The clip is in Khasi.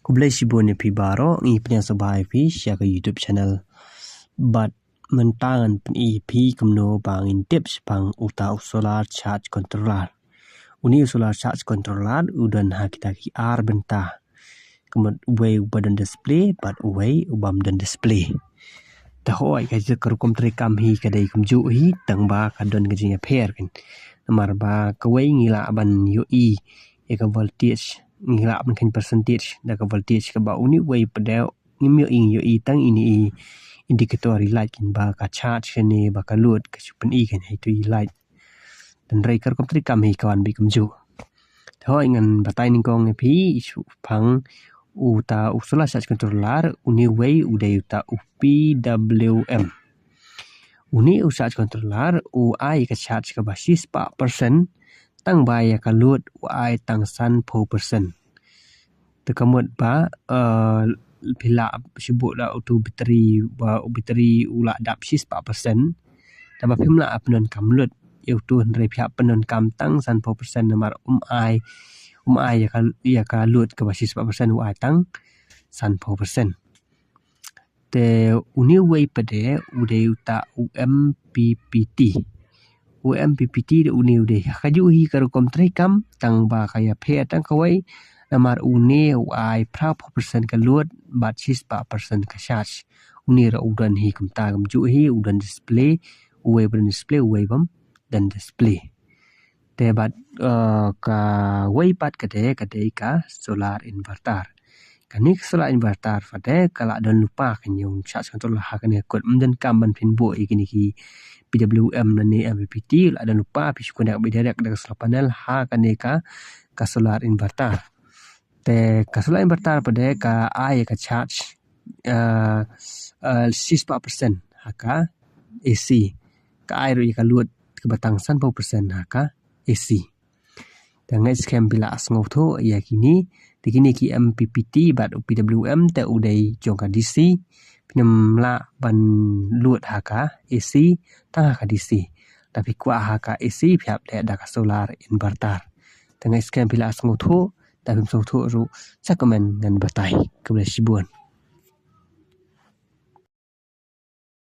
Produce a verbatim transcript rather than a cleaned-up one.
Khublei shibun ïa phi baroh, ngi pdiang sngewbha ïa phi sha ka YouTube channel. Bad mynta ngan pyni ïa phi kumno ba ngin tip shaphang uta u solar charge controller. Une u solar charge controller u don ha kita ki ar bynta. Ka mut uwei uba don display bad uwei u bym don display. Te hooid, ka jingkyrkhu treikam hi ka dei kumjuh hi, tang ba ka don ka jingïapher kan. Namar ba kawei ngi lah ban ïohi ïa ka voltage, ngi lah ban kheiñ percentage da ka voltage, kaba une uwei pat de ngim ïohi, ngi ïohi tang ine i indicator i light kan, ba ka charge kane ba ka load ka shu pyni kan ha itu i light. Hynrei ka rukom treikam hi ka wan beit kumjuh. Te hooid, ngan batai nyngkong ïa phi shaphang uta u solar charge controller, une uwei u dei uta u P W M. Une u charge controller u ai ka charge kaba shispah percent, tang ba ïa ka load u ai tang sanphew percent. Te ka mut ba, eh, phi lah shu buh da utu battery, ba u battery u lah dap shispah percent. Te ba phim lah pyndonkam load ïa utu, hynrei phi hap pyndonkam tang sanphew percent, namar um ai, um ai ïa ka, ïa ka load kaba shispah percent, u ai tang sanphew percent. Te une uwei pat de u dei uta u M P P T. U M P P T de une u dei ha kajuh hi ka rukom treikam, tang ba ka ïapher tang kawei, namar une u ai phraphew percent ka load bad shispah percent ka charge. Une ruh u don hi kumta kumjuh hi, u don display, uwei ba don display, uwei bym don display. Te bad, eh, kawei pat ka dei, ka dei ka solar inverter. Kane ka solar inverter pat de ka lah don lypa, kan ïoh charge controller ha kane ka kut. Ym donkam ban phin buh ïa kine ki P W M lane M P P T, lah don lypa, phi shu connect beit direct da ka solar panel ha kane ka, ka solar inverter. Te ka solar inverter pat de ka ai ïa ka charge, eh, eh, shispah percent ha ka A C. Ka ai ruh ïa ka load kaba tang sanphew percent ha ka A C. Te ngeit skhem phi la sngewthuh ïa kine, te kine ki M P P T bad u P W M te u dei jong ka D C. Phim lah ban load ha ka A C, tang ha ka D C. Te phi kwah ha ka A C phi hap leh da ka solar inverter. Te ngeit skhem phi la sngewthuh, te phim sngewthuh ruh sa comment ngan batai. Khublei shibun.